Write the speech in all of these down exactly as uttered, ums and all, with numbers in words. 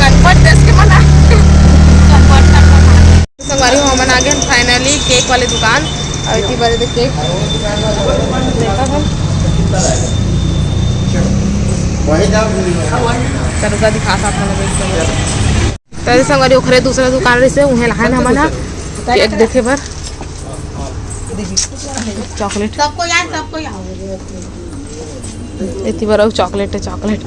कनपट देश के मन आ। संगवारी हो, हमन आ गए finally cake वाले दुकान। और इतनी बड़े cake देखा था। तरुआ दिखा साथ में। तो संगवारी ओखरे दूसरा दुकान रहिसे, उहें लाहन हमन हा cake देखे बर। Chocolate। सबको यार, सबको यार। एती बर अउ chocolate है, chocolate।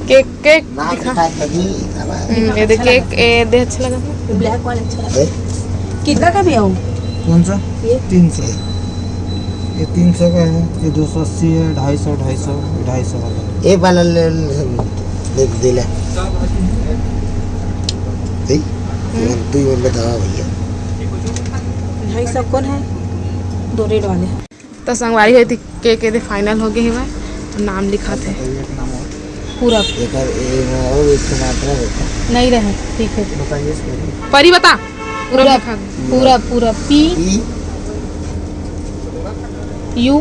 Cake, cake ना दिखा। दिखा तो नहीं, हमारे हम्म, ये देख cake, ये दे अच्छा लगा। Black वाला अच्छा लगा। ए? कितना का भी आओ? कौन सा? ये? तीन सौ। ये तीन सौ का है, ये दो सौ अस्सी है, ढाई सौ, ढाई सौ, ढाई सौ वाला। ये वाला ले, ले, ले, ले ले। ठीक? हम्म। तू ही बताओ भैया। ढाई सौ कौन है? दो red वाले। त संगवारी हो, एती cake एदे final हो गे हेवय। नाम लिखात हे। पूरा। एकर ए, और इसकी मात्रा होता। नहीं रहे, ठीक है। बताइए इसको। परी बता। पूरा पूरा। लिखा। पूरा, पूरा। P ई। U। ये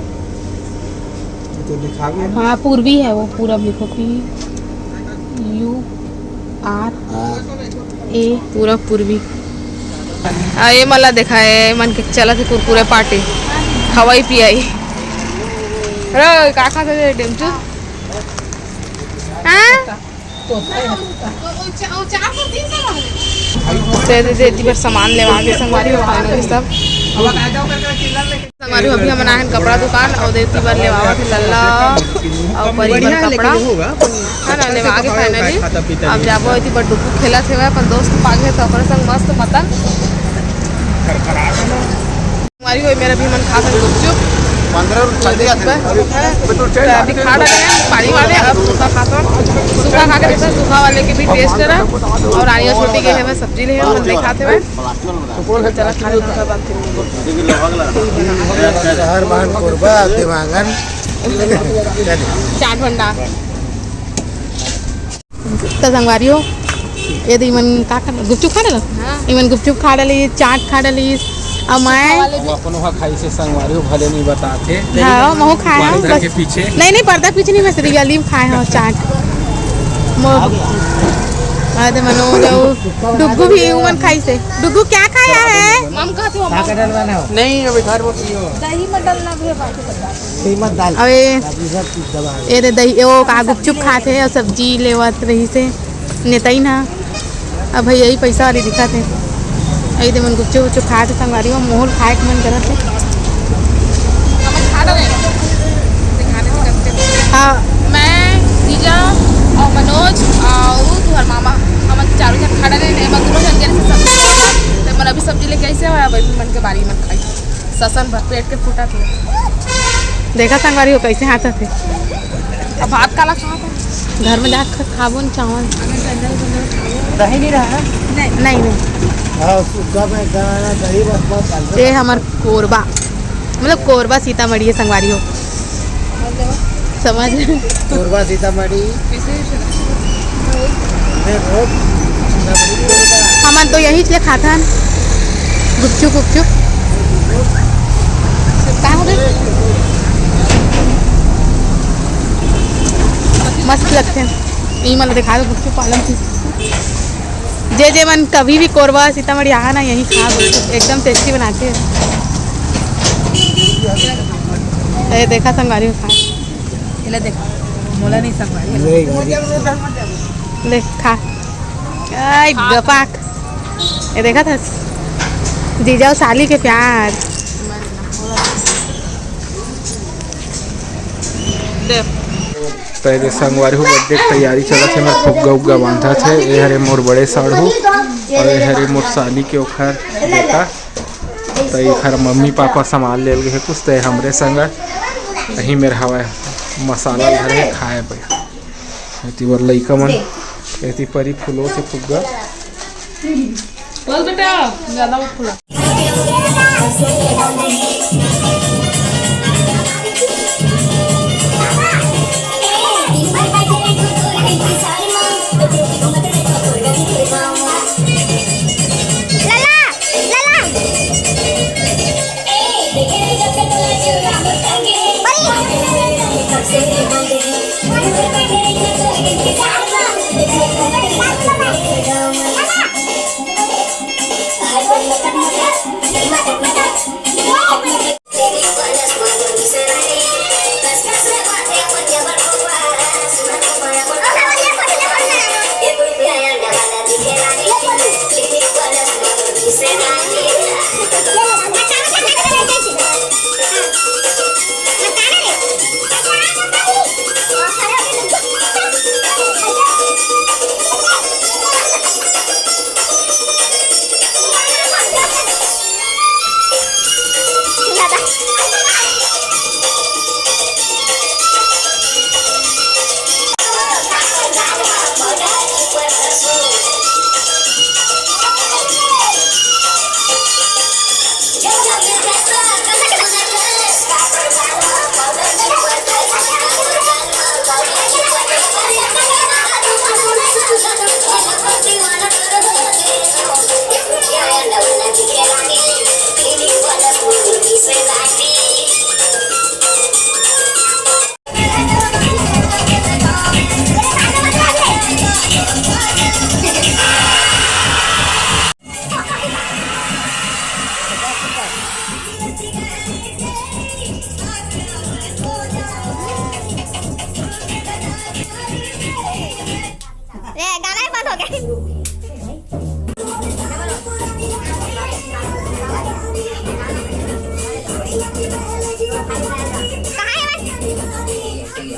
तो लिखा गया। हाँ, पूर्वी है वो, पूरा लिखो। P U R। हाँ। ए। पूरा पूर्वी। आ, ये मला देखा है, मन के चला थे कुरकुरे party, खवाई पियाई। अरे, का खात हे डेमचू? हाँ? तो दे दे दे बर सामान लेवा के संगवारी हो, finally सब। संगवारी हो, अभी हमन आए हन कपड़ा दुकान अउ देती बर लेवावत हे लल्ला अउ परी बर कपड़ा, है ना, लेवा के finally। अब जाबो एती बर डुगू खेलत हेवय अपन दोस्त पागे, तो ओकर संग मस्त मतन। संगवारी हो, मेरा भी मन खात हे गुपचुप। पंद्रह रुपये खा लिया था। तो अभी खा डाले हैं पानी वाले, अब सूखा खात हन। सूखा खा के देखो, सूखा वाले के भी taste करा। अउ रानी अउ छोटी के है, सब्जी ले है, मन नहीं खाते हुए। चला खा लेना, बात करेंगे। शहर बाहन कोरबा, देवांगन। चाट भंडार। त संगवारी हो, ये दे इमन का खा, गुपचुप खा डालो? हाँ। इमन गुपचुप खा डाली, चाट खा डाली, अउ मैं वो अपन वहाँ खाई से संगवारी हो, भले नहीं बताते। हाँ, महू खाए हैं, पर्दा बस। के पीछे। नहीं, नहीं, पर्दा पीछे नहीं, मैं श्री गली में खाए हैं चाट। मो-, अरे मनोज, वो डुगू भी उमन खाई से। डुगू क्या खाया है? मम खाते हो, मम। नहीं, अभी घर में पियो। दही में डालना भी है, बाकी सब डाल। अबे, ये दे दही, वो का गुपचुप खात हे अउ सब्जी लेवत रहिस हे नेतई ना। अब भाई यही पैसा वाली दिखत हे। यही दे मन गुपचुप उपचुप खात हे संगवारी हो, मोहल खाए के मन करत हे। हाँ। मैं, जीजा अउ मनोज अउ तुहर मामा, हमन चारों झन खा डरे, एमा दूनों झन के सब्जी, ते मन अभी सब्जी लेके आइस हे, अब मन के बारी मन खाई। ससन भर पेट के फूटा थे। देखा संगवारी हो कैसे हाथत हे। अब भात काला खात हे? घर में जाके खाबो न चावल। दही नहीं रहा है? नहीं, नहीं। हाँ, सुग्गा में गाना दही बस, बस डाल दो। ये हमर कोरबा, मतलब कोरबा सीतामढ़ी हे संगवारी हो। समझ? कोरबा सीतामढ़ी। हमन तो यही ले खाथन, गुपचुप उपचुप। का हो गए? मस्त लगथे। ई मन दिखा दो गुपचुप पालम की। जे जे मन कभी भी कोरबा सीतामढ़ी आहा ना, यहीं खा गुपचुप, एकदम tasty बनाथे। ए, देखा संगवारी हो खा। एला देख, मोला नहीं संगवारी। ले, खा। आई, गपाक। ये देखा था? जीजा अउ साली के प्यार। देख। त एदे संगवारी हो, birthday के तैयारी चलत हे, मैं फुग्गा उग्गा बांधत हे। ए हरे मोर बड़े साढ़ू, अउ ए हरे मोर साली के ओखर बेटा। त एखर मम्मी पापा सामान लेल गे हे कुछ, त हमरे संग अही मेर हवय मसाला धरे हे खाए बर। एती बर लइका मन, एती परी फुलो के फुग्गा। बोल बेटा, ज्यादा मत फुला।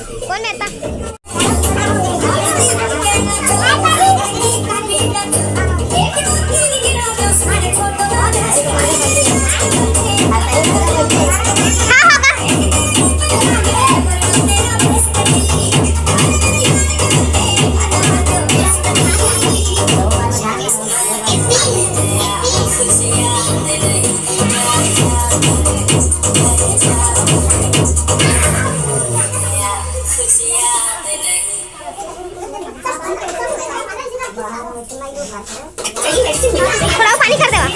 कौन नेता? थोड़ा पानी कर देवा।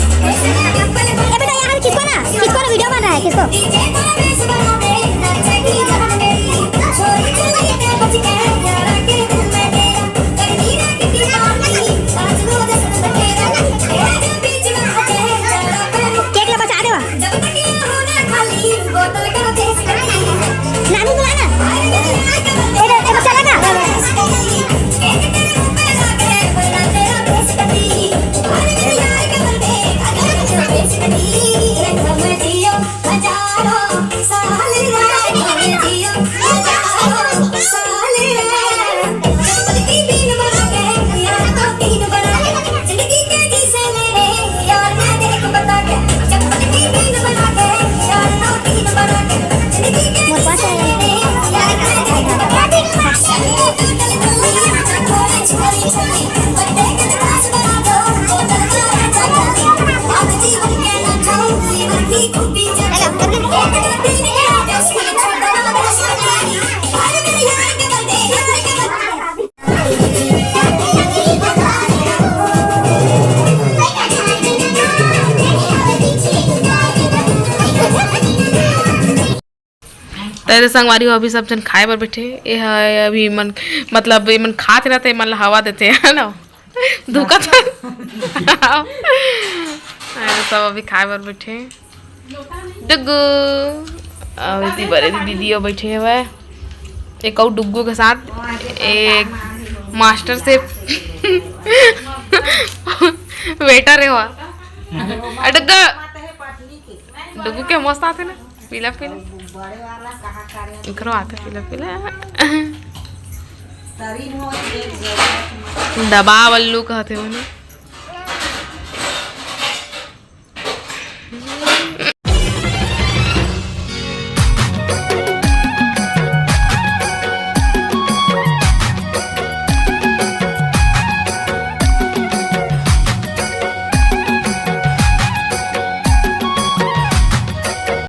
ए बेटा, यहाँ खींचो ना, खींचो ना, वीडियो बन रहा है, खींचो। केक ला बचा देवा। नानी बुला ना। ए बे-, ए बे-, चला ना। तेरे संगवारी हो, अभी सब झन खाए बर बैठे। ये है अभी मन, मतलब ये मन खात रहते, मन ला हवा देते, है ना? धुका था। अरे, सब अभी खाए बर बैठे। डुगू, अउ एती बड़े दीदी अउ बैठे हवय, एक अउ डुगू के साथ एक मास्टर शेफ वेटर हे, डुगू, डुगू के मस्त आथे ना पीला पीला, इखरो आथे पीला पीला। दबा वल्लू कहथे ओने।